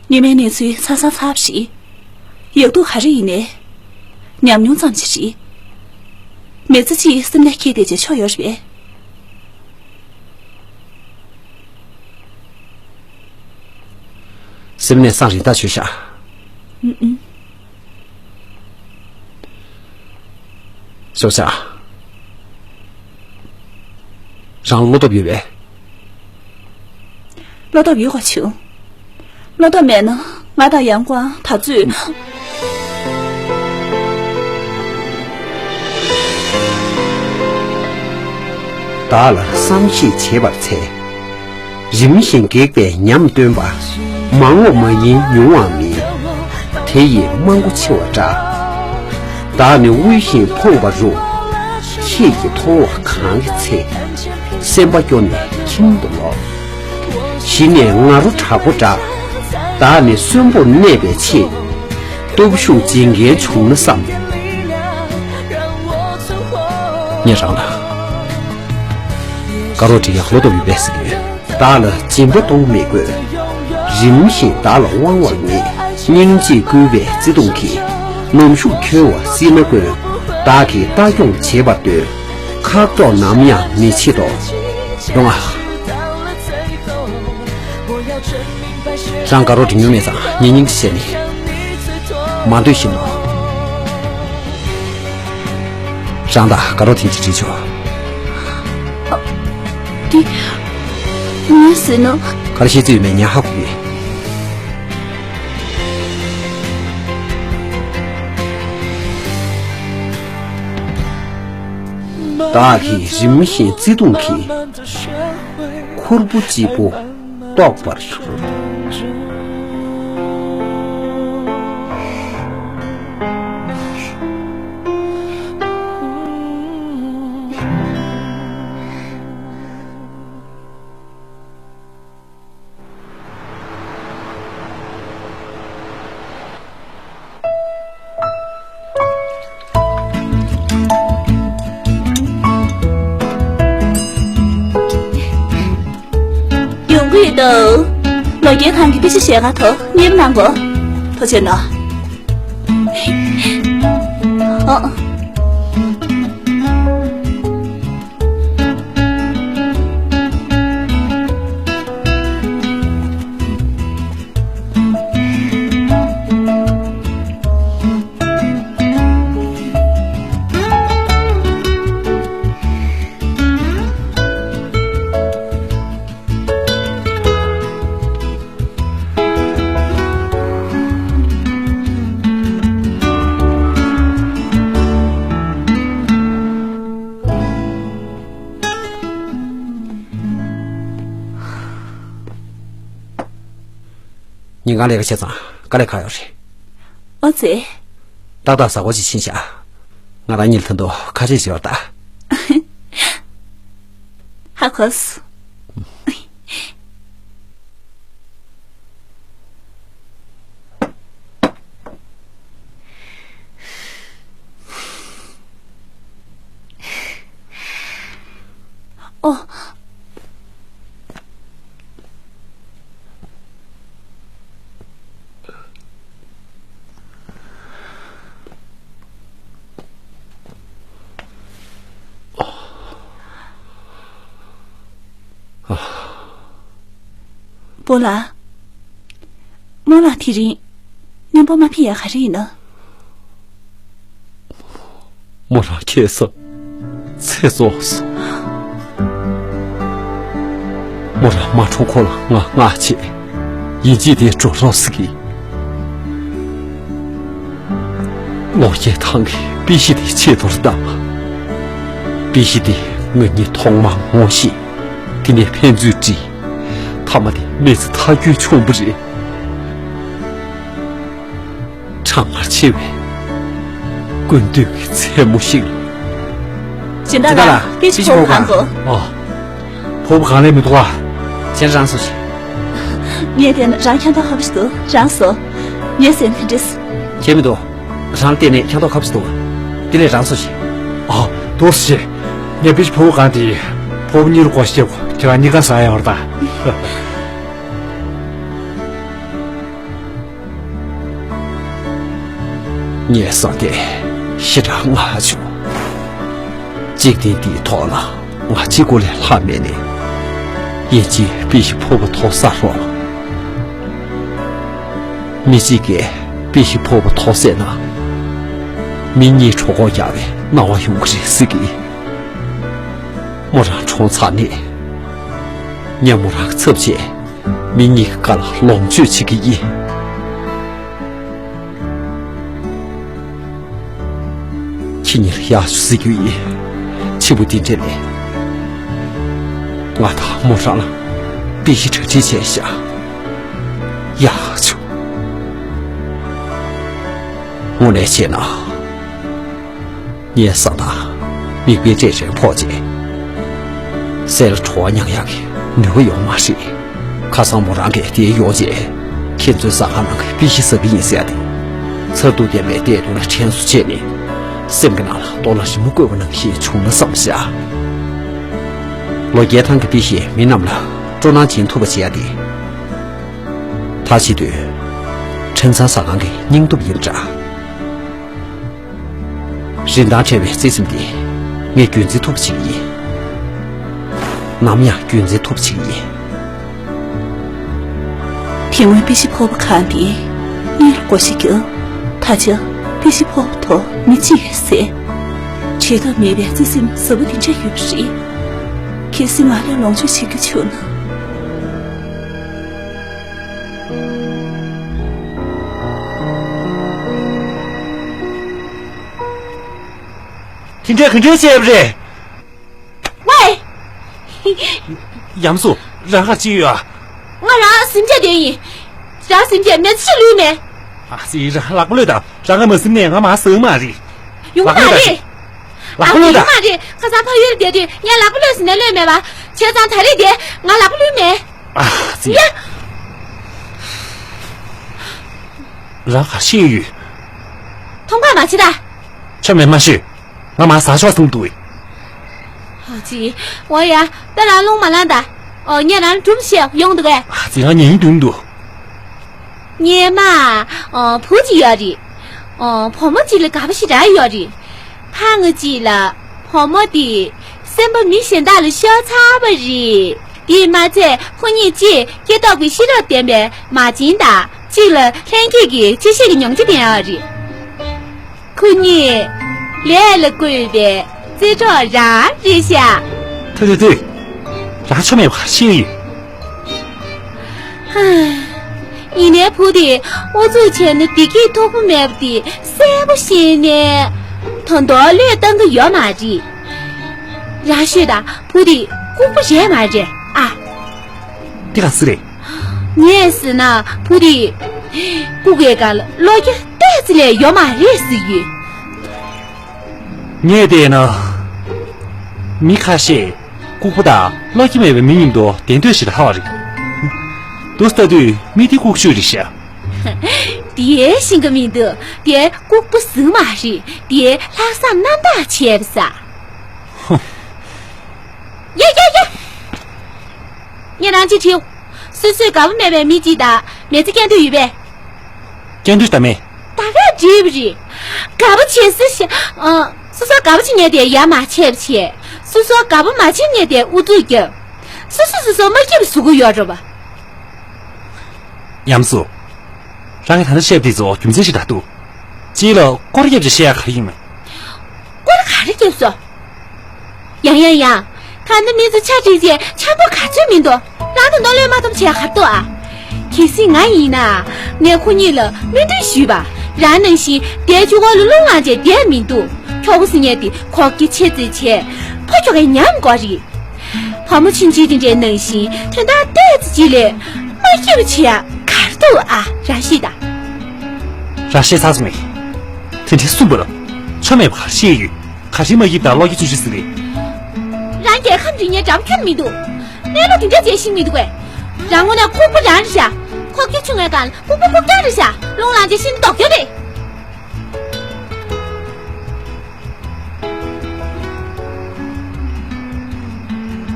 ཉི་མའི་གནས་ཚུལ་ཚ་ཚ་ཚ་བ་ཞིག་ཡག་སྡུག་ག་རེ་ཡིན་ནའི། ཉམས་མྱོང་ཙམ་ཞིག་རེད། མི་ཚེ་གཅིག་སེམས་ནས་ཁྱེར་བསྡད་བྱས་ཆོག་ཡོད་རེད་པས། སེམས་ནས་སང་རིན་ཐག་ཆོད་ཤག་ཨུ་ཨུ། ཞོགས་ཇ། རང་བློ་སྟོབས་ཡོད་པས། བློ་སྟོབས་ཡོད་དགོས་བྱུང་། བློ་སྟོབས་མེད་ན་ང་དང་ཡང་ཀོང་ད་ཚོད། བདག་ལ་བསམ་ཤེས་བྱེད་པར་འཚལ། རིམ་བཞིན་གེགས་པས་ཉམས་སྟོན་པ། མང་བ་མ་ཡིན་ཉུང་བ་མིན། དེ་ཡིས་རྨ་མགོ་ཆེ་བ་འདྲ། བདག་ནི་དབུལ་ཞིང་ཕོངས་པ་རུ། ཁྱེད་ཀྱིས་མཐོང་བ་གང་གི་ཚེ། སེམས་པ་སྐྱོ་ནས་ཁྱིམ་དུ་ལོག་གཞི་ནས་ང་རོ་དྲག་པོ་འདྲ། བདག་ནི་གསོན་པོར་གནས་པའི་ཆེད། སྟོབས་ཤུགས་འཇིག་འགེལ་བྱུང་ན་བསམ། ངས་རང་ལ། དགའ་རོགས་འདྲི་ཡག་བློ་སྟོབས་ཡོད་པས་ཟེར་གྱི་ཡོད། བདག་ལ་སྦྱིན་པ་གཏོང་མི་དགོས། རིམ་བཞིན་བདག་ལ་དབང་བར་ངེས། སྙིང་རྗེས་བསྐུལ་བའི་བརྩེ་གདུང་གིས། ནམ་ཞུགས་འཁོལ་བ་སྲིད་ན་དཀོན། བདག་གིས་ལྟ་སྐྱོང་བྱེད་པར་འདོད། ཁག་ཐོག་ནམ་ཡང་མི་བྱེད་དོ། འགྲོ་ང་། རང་དགའ་རོགས་འདྲི་མྱོང་མེད་ཙང་ངས་སྙིང་རྗེ་བྱས་ནས། མ་འདོད་བཞིན་ནོ། རང་དང་དགའ་རོགས་ཐེངས་གཅིག་འདྲིས་ཆོག་དེ། ངས་ཟེར་ན། ག་རེ་བཤད་རྩིས་ཡོད་མེད་ངས་ཧ་གོ་གི་ཡིན། བདག་གིས་རིམ་བཞིན་བརྩེ་གདུང་གིས། ཁུར་པོ་གཅིག་པུ་རྟོགས་པར་གྱུར། ཡོང་གི་ཡོད་དོ། ལོ་རྒྱལ་ཁང་གི་པེ་ཤ་ཞལ་ཁ་ཐོག་མཉེས་པོ་གནང་གོ། ཐུགས་རྗེ་གནང་། ཨ། ཉིན་གང་ལས་ཀ་བྱས་ཙང་དཀའ་ལས་ཁག་ཡོད་རེད། ཨོ་ཙི། ཏག་ཏག་གཟའ་འཁོར་ཅིག་ཕྱིན་བཞག་ང་རང་གཉིས་ལ་ད་དུང་ཁ་ཆད་བྱས་པ་ད། ཧ་གོ་སོང་། སྤོ་ལགས། རྨོ་ལགས་དེ་རིང་གཉེན་པོ་མ་ཕེབས་ཡ་ག་རེ་ཡིན་ན། མོ་རང་ཁེ་ས་ཚེ་རྫོགས་སོང་། མོ་རང་མ་འཁྲུངས་གོང་ལ་ང་སྔ་ཕྱི་ཡིན་གཅིག་དེ་འགྲོ་རོགས་ཟེར་གི། ལོ་བརྒྱའི་ཐང་གི་པི་ཤི་དེ་ཆེད་དུ་བཏང་། པི་ཤི་དེ་ང་གཉིས་ཐོག་མར་ངོ་ཤེས། དེ་ནས་ཕན་ཚུན་འདྲིས། མཐའ་མ་དེ་མི་ཚེ་མཐའ་འཁྱོལ་བྱུང་བ་རེད། གྲང་ངར་ཆེ་བའི་དགུན་དུས་ཀྱི་མཚན་མོ་ཞིག་ལ། སྦྱིན་བདག་ལགས། པི་ཤི་ཕོ་བོ་གང་འདུག། ཨོ། ཕོ་བོ་གང་ལས་མི་འདུག་ཨ། ཁྱེད་རང་སོ་ཞིག། ངས་བལྟས་ན་རང་ཁྱད་མཐོང་ཁ་པོ་ཞིག་འདུག། རང་སོ། ངས་ཟེར་ན་འདྲིས། ཁྱེད་མི་འདུག། རང་བལྟས་ནས་ཁྱད་མཐོང་ཁ་པོ་ཞིག་འདུག། དེ་ལས་རང་སོ་ཞིག། ཨོ། འདུག་སེ། ངས་པི་ཤི་ཕོ་བོ་གང་དེ། ཕོ་བོ་གཉིས་ལ་བགོ་བཤའ་བྱེད་དགོས། ཁྱེད་རང་གཉིས་ཀ་ཟ་ཡ་བར་ད། ངའི་བསམ་དེ་ཞེ་དྲག་སྔ་བྱུང་། འཇིག་རྟེན་འདིའི་ཐོག་ལ་ང་གཅིག་པོ་ལས་ལྷག་མེད་ནས། ཡིན་གཅིག་པི་ཤི་ཕོ་བོ་དོགས་ཟ་རོགས། མི་གཅིག་གིས་པི་ཤི་ཕོ་བོ་དོགས་ཟས་ན། མི་གཉིས་གྲོད་ཁོག་རྒྱགས་པའི་སྣང་བ་ཡོང་གི་རེད་ཟེར་གི། མོ་རང་གྲོངས་ཚར་ནས། ངས་མོ་རང་གི་ཚབ་བྱས། མི་གཉིས་ཀྱི་བཀའ་ལ་ལོངས་སྤྱོད་བྱེད་ཀྱི་ཡིན། ཁྱེད་གཉིས་ལ་ཡག་ཤོས་ཟེར་རྒྱུ་ཡིན། འཆི་བ་འདི་འདྲ་ལས། ང་དང་མོ་རང་ལ་པི་ཤི་གྲ་སྒྲིག་བྱས་ཤག། ཡག་བྱུང་། དངོས་གནས་བྱས་ན། ངའི་བསམ་པར་མིག་དཔེ་སྤྲད་རན་ཕོག་རྗེས། སེམས་ལ་བྲོ་བ་མྱང་ཡག་གི་ནུས་པ་ཡོད་མ་རེད། ཁ་སང་མོ་རང་གིས་དེའི་ཡོང་རྗེས། ཁྱེད་ཚོའི་ཟ་ཁང་ནང་གི་པི་ཤི་ཟ་གི་ཡིན་ཟེར་ཡ་དེ། མཚར་སྡུག་ལྡན་པའི་བལྟས་དོན་ལ་དྲན་གསོ་བྱས་ནས། སེམས་ཀྱི་ནང་ལ་ལྟོ་ལ་རི་མོ་བཀོད་པ་ནང་བཞིན་བྱུང་ན་བསམ་བཞག། ལོ་བརྒྱའི་ཐང་གི་པི་ཤིས་མི་རྣམས་ལ་སྤྲོ་སྣང་སྦྱིན་ཐུབ་པ་བྱེད་ཡ་དེ། ད་བྱེད་དུས། ཁྲེན་ཚང་ཟ་ཁང་གི་སྙིང་སྟོབས་ཡིན་འདྲ། རིན་ཐང་བྲལ་བའི་བརྩེ་སེམས་འདི་ངས་རྒྱུན་འཛིན་ཐུབ་པ་བྱེད་ཀྱི་ཡིན། ནམ་ཡང་རྒྱུན་འཛིན་ཐུབ་པ་བྱེད་ཀྱི་ཡིན། དེ་སྔོན་པི་ཤི་ཕོ་བོ་གང་དེས་གཉིས་ལ་བགོ་བཤའ་བརྒྱབ། ད་ཆ་པི་ཤི་ཕོ་བོ་དོགས་མི་གཅིག་ཡོད་ཟེར། བྱེད་ཐབས་མེད་པའི་བརྩེ་སེམས་ཟབ་པོ་དེ་འདྲ་ཡོད་པ་རེད། གལ་སྲིད་ང་ལ་ལོངས་སྤྱོད་བྱེད་རྒྱུ་བྱུང་ན། དེ་འདྲས་ག་འདྲས་བྱས་པ་རེད། ཝེ། ཡམ་སུ། རང་ག་རེ་བྱེད་ཀྱི་ཡོད་ཨ། ང་རང་ཟིན་བྱས་བསྡད་ཡིན། རང་ཟིན་བྱས་མི་ཚེ་ལུས་མེད། ཨ་ཙི། རང་ལག་པ་གློད་དང་། རང་གིས་མ་ཟིན་ནའི་ང་མར་ཟག་མ་རེད། ཡོང་གི་མ་རེད། ལག་པ་གློད་དང་། ཡོང་གི་མ་རེད། ཁ་སང་ཕ་ཡུལ་བསྡད་དུས་ངས་ལག་པ་གློད་ཟིན་ནའི་གློད་མེད་པ། བྱས་ཙང་ད་རེས་དེ་ང་ལག་པ་གློད་མེད། ཨ་ཙི། ཡ། རང་ག་རེ་བྱེད་ཀྱི་ཡོད། མཐོང་ག་མ་བྱེད་ད། ཆོ་མེད་མ་ཤོད། ང་མར་ཟག་ཆོག་བསམ་འདུག་གས། ཨ་ཙི། འོ་ཡ། དཔེ་རང་རླུང་མ་ལངས་ད། ཨོ། ངས་རང་སྒྲུབ་བཤད་ཡོང་འདུག་གས། ཨ་ཙི། ང་ཉན་གྱི་འདུག། སྔོན་མ། ཨོ། བུ་གཅིག་ཡོད་རེད། ཨོ། བུ་མོ་གཅིག་ལ་དགའ་པོ་ཞེ་དྲག་ཡོད་རེད། ཕ་ང་གཅིག་ལ་བུ་མོ་དེ་སེམས་པ་མི་གཞན་དག་ལ་ཤོར་ཚར་བ་རེད། དེས་མ་ཚད་ཁོ་གཉིས་གཅིག་སྐྱེ་སྟོབས་ཀྱི་ཤེས་རབ་ལྡན་པའི་མ་བྱན་དང་། གཅིག་ལ་ལྷན་སྐྱེས་ཀྱི་ཆེ་ཤོས་ཀྱི་མྱོང་རྒྱུ་ལྡན་ཡོད་རེད། ཁོ་གཉིས་ལས་ལ་བཀོད་པའི་རྩེ་གྲོགས་རང་རེད་ཤག། ཐུ་ཐུ་ཐུ། རང་ཆོ་མེད་པ་ཤེས་ཡོད། ཧ། ཡིན་ནའི་བུ་དེ་ཨུ་ཚུགས་བྱས་ན་བདེ་སྐྱིད་ཐོབ་པོ་མེད་པ་དེ་གསལ་པོ་ཤེས་ནས་ད་དུང་བློས་བཏང་གི་ཡོད་མ་རེད། རང་ཤོད་དང་། བུ་དེ་ལྐུགས་པ་རེད་མ་རེད་ཨ། དེ་ག་ཟེ་རེད། ངས་ཟེར་ན་བུ་དེ་ལྐུགས་པའི་སྒང་ལ་བློ་རྒྱ་ཏོག་ཙམ་ལས་ཡོད་མ་རེད་ཟེར་ཡོད། ངས་བལྟས་ན། མི་ཁ་ཤས་ལྐུགས་པ་དང་བློ་སྐྱེད་མེད་པའི་མི་མཉམ་དུ་བསྡད་འདོད་ཞིག་ལ་ཧ་བ་རེད། འདུག་སེ་ལྟ་དུས་མི་དེ་ལྐུགས་ཤོས་རེད་ཤག། དེའི་ཤིང་གི་མི་འདུག། དེ་ལྐུགས་པ་ཟིག་མ་རེད། དེ་ལྷག་བསམ་རྣམ་དག་བྱས་པ་ས། ཡ་ཡ་ཡ། ངས་རང་གཅིག་དྲིས། སོ་སོས་དགའ་པོ་མེད་པའི་མི་གཅིག་དང་མི་ཚེ་སྐྱེལ་འདོད་ཡོད་པས། སྐྱེལ་འདོད་ད་མེད། ད་ག་འགྲིག་པ་རེད། དགའ་པོ་བྱེད་སྲིད་ཤག། ཨ། སོ་སོ་དགའ་པོ་བྱེད་མཁན་དེ་ཡ་མ་བྱས་པ་བྱས། སོ་སོ་དགའ་པོ་མ་བྱེད་མཁན་དེ་ཨུ་ཚུགས་རྒྱབ། སོ་སོ་སོ་སོ་མ་སྐྱིད་པ་བཟོ་གི་ཡོད་རེད་པ། ཉམས་སོ། རང་གིས་ད་ལྟ་བཤད་པ་དེ་ཚོ་རྒྱུ་མཚན་ཞིག་འདྲ་འདུག་གཅིག་ལ་སྐོར་རྒྱབ་ཅིག་བཤད་ཡག་ག་རེ་ཡིན་མིན། སྐོར་ག་རེ་རྒྱབ་སོང་། ཡང་ཡང་ཡང་། ད་ནི་མི་ཚོ་ཆ་བྲིས་རྗེས་ཆག་པོ་ག་ཚོད་མི་འདུག་རང་དང་ནོར་ལས་མ་ཐོབ་བྱས་ག་འདུག་ཨ། གལ་སྲིད་ང་ཡིན་ན། ངས་ཁོ་གཉིས་ལ་སྨོན་འདུན་ཞུས་པ། རང་ནང་བཞིན་དེའི་ཆུ་འཁོར་ལ་རླུང་ལངས་བྱས་བསྡད་མི་འདུག་ཁྱོ་ག་ཟེར་མཁན་དེ་ཁོག་རྒྱ་ཆེ་ཙི་བྱས། ཕོ་ཁྱོ་གའི་ཉམས་དགོས་རེད། བ་མོ་ཆུང་ཆུང་དེ་འདྲའི་ནང་བཞིན་དོན་དག་ཏོག་ཙམ་ཅིག་ལས་མ་སྐྱིད་པ་བྱེད་ཡ་ག་རེ་འདུག་ཨ། རང་ཤེས་དང་། རང་ཤེས་ཚར་སོང་ངས། དེ་འདྲའི་གསུངས་པ་ལ་ཆོ་མེད་པ་ག་རེ་བཤད་ཡོད། ག་རེ་མ་ཡིབ་དང་བློ་སྐྱེད་ཆུང་ཆུང་ཟིག་རེད། རང་རྒྱལ་ཁམས་འདི་ཉལ་འགྲམ་ཁྱོན་མི་འདུག་གནས་ལུགས་དེ་འདྲ་བྱེད་ཤེས་མི་འདུག་གས། རང་ངོ་ནས་ཁུག་པོ་རང་རེད་ཤག་ཁོག་རྒྱ་ཆུང་ངའི་སྒང་ལ་ཕུག་པོ་ཕུག་རྒྱ་རེད་ཤག་རླུང་ལངས་རྗེས་ཤིན་ཏུ་ལྡོག་རྒྱུ་རེད།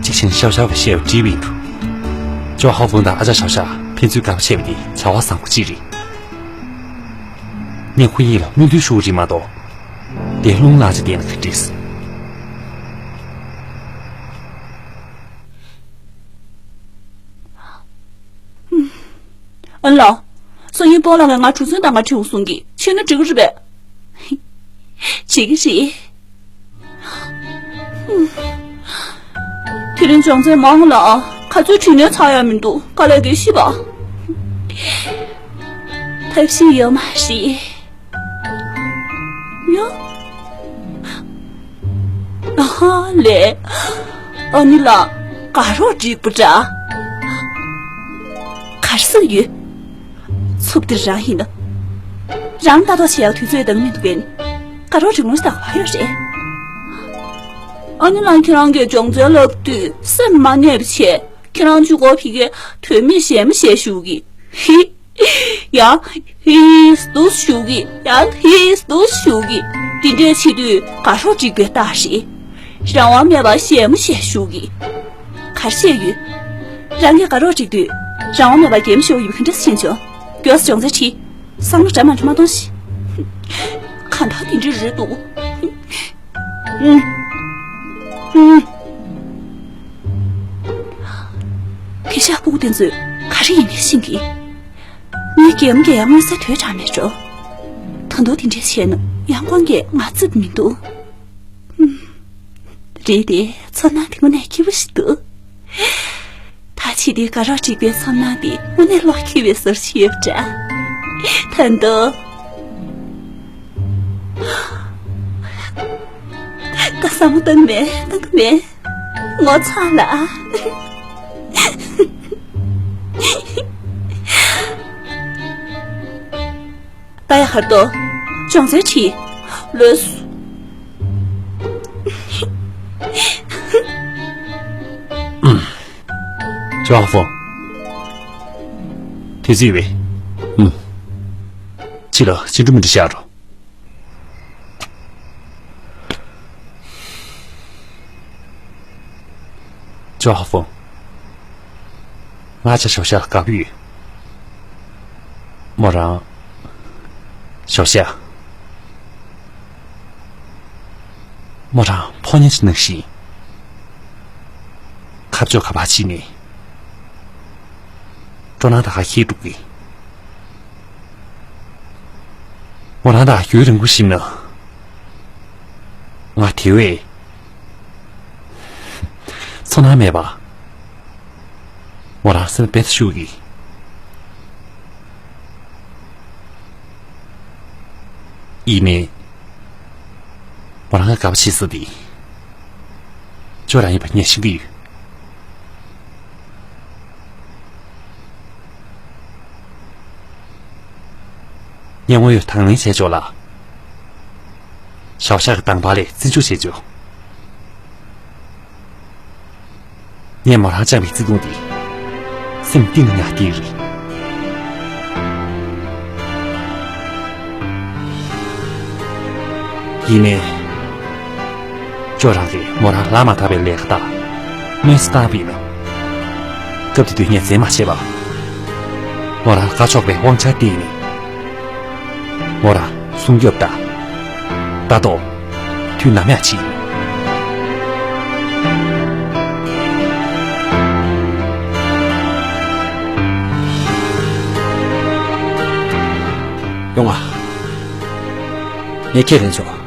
གཅིག་བྱས་ན་ཞའོ་ཞའོ་གིས་བཤད་པ་འགྲིག་པ་ཡིན་འགྲོ། ཅོ་ཧའོ་ཧྥུང་དང་ཨ་ཅག་ཞའོ་ཞའོ་ཕན་ཚུན་དགའ་པོ་བྱས་པ་དེ་བྱ་བ་བཟང་པོ་གཅིག་རེད། ངས་ཁོ་གཉིས་ལ་སྨོན་འདུན་ཞུ་གི་རེད་མ་གཏོགས། དེ་རླུང་ལངས་བྱས་བསྡད་ན་ག་འགྲིག་ཨ་ལ། སང་ཉིན་སྤོ་ལགས་ཀྱིས་ང་གྲུ་གཟིངས་བཏང་ག་ཁྲིད་འོང་གསུང་གི། ཁྱེད་ནི་འགྲིག་གི་རེད་པས། བྱེད་ཀྱི་རེད། དེ་རིང་སྦྱོང་ཚན་མང་ལ་ག་ཚོད་བྲིས་ནའི་ཚར་ཡ་མི་འདུག་དཀའ་ལས་ཀྱིས་ཤི་བ། ཐབས་ཤེས་ཡོད་མ་རེད། ཡ། ཨ་ཧ་ལས། ཨ་ནི་ལགས། དགའ་རོགས་འགྲིག་པ་འདྲ། གར་སོང་ཡོད། ཚུབ་འདིར་རང་ཡིན་ན། རང་ལྟ་རྟོག་བྱེད་ཡག་དུས་ཚོད་འདང་མི་འདུག་གས། དགའ་རོགས་འགྲིག་ལོང་ཞིག་དང་བ་ཡོད་རེད། ཨ་ནི་ལགས་ཁྱེད་རང་གིས་སྦྱོང་ཚན་བསླབ་དུས་སེམས་མ་གནས་པ་བྱས། ཁྱེད་རང་གཅིག་པོ་ཕ་གིར་དོན་མེད་གཞས་མ་བཤད་བཞུགས་ཀྱི། ཧི། ཡ། ཧིས་དུས་ཞུ་གི། ཡ། ཧིས་དུས་ཞུ་གི། འདི་འདྲས་བྱེད་དུས་དགའ་རོགས་འགྲིག་པའི་རྟགས་རེད། རང་དབང་མེད་པར་གཞས་མ་བཤད་བཞུགས་གི། ག་རེ་བཤད་ཡོད། རང་གིས་དགའ་རོགས་འགྲིག་དུས་རང་དབང་མེད་པར་གཞས་མ་ཤོར་ཡོད་པ་ག་འདྲས་ཤེས་བྱུང་། མགྱོགས་སུ་སྦྱོང་ཚན་ཁྲིད། བསམ་བློ་འདྲ་མ་འདྲ་མ་གཏོང་ཞིག་གང་ལྟར་འདི་འདྲས་རེད་འདུག་ཨུམ། ཨུམ། ཁྱེད་ཤ་སྤུ་གུ་དེ་ཚོས་ག་རེ་ཡིན་མིན་ཤེས་ཀྱི། ངས་གད་མོ་བགད་ཡག་དངུལ་ཟད་དུས་གྲངས་མེད་འགྲོ། ད་དུང་དེ་འདྲས་བྱས་ན་ཡང་ཁོང་གིས་ང་རྩིབ་མི་འདུག་ཨུམ། རེད་དེ། ཚོར་སྣང་དེ་དངོས་གནས་སྐྱིད་པོ་ཞིག་འདུག་ད་བྱས་དུས་དགའ་རོགས་འགྲིག་པའི་ཚོར་སྣང་དེ་དངོས་གནས་བློ་འཁྱུད་པའི་བཟོ་ཞིག་ཡོད་པ་འདྲ། ད་དུང་། ད་བསམ་བློ་བཏང་མེད། བཏང་གི་མེད། ངོ་ཚ་ལ། ད་ཡ་ཧར་ཏོ། སྦྱོང་ཚན་ཁྲིད། ལོས། ཅོ་ཧ་ཧྥོ། དུས་ཚོད་ཡོད་པས། ཨུམ། ཕྱི་ལ་ཅི་འགྲོ་མི་འགྲོ་བཤད་རོགས། ཅོ་ཧ་ཧྥོ། ང་ཅག་ཞའོ་ཞ་ལ་དགའ་པོ་ཡོད། མོ་རང་། ཞའོ་ཞ། མོ་རང་ཕོ་ཉ་ཅིག་ནང་བཞིན། ཁ་ཕྱོགས་ག་པར་ཕྱིན་ནས། སྤྲོ་སྣང་ད་ག་ཤེས་འགྲོ་གི། མོ་རང་དང་ཡུན་རིང་པོ་ཞིག་ན། ང་དེ་བས། ཚོར་སྣང་མེད་པ། མོ་རང་སེམས་དཔེ་ཤུགས་ཀྱིས། ཡིན་ནའི། མོ་རང་ང་དགའ་པོ་བྱེད་ས་དེ། ཅོ་རང་ཡིན་པ་ངས་ཤེས་ཀྱི་ཡོད། ངས་དངོས་ཡོད་དང་ལེན་བྱས་ཆོག་ལ། ཞའོ་ཞ་གི་དང་པ་ལས་བརྩི་འཇོག་བྱས་ཆོག་ངས་མོ་རང་བཅངས་པའི་བརྩེ་དུང་འདི། སེམས་གཏིང་ནས་ཉར་གྱི་རེད། ཡིན་ནའི། ཅོ་རང་གིས་མོ་རང་ལག་མ་ཐག་པའི་ལས་ཀ་དང་། གནོད་འཚེ་བཏང་བ་ཡིན་ན། སྐབས་དེ་དུས་ངས་འཛེམ་མ་བྱས་པ། མོ་རང་དགའ་ཕྱོགས་པའི་དབང་ཆ་སྟེར་ནས། མོ་རང་སྲུང་སྐྱོབ་དང་། ལྟ་རྟོག་དུས་ནམ་ཡང་བྱེད། ཨ། ངས་ཁྱེད་རང་ཚོ་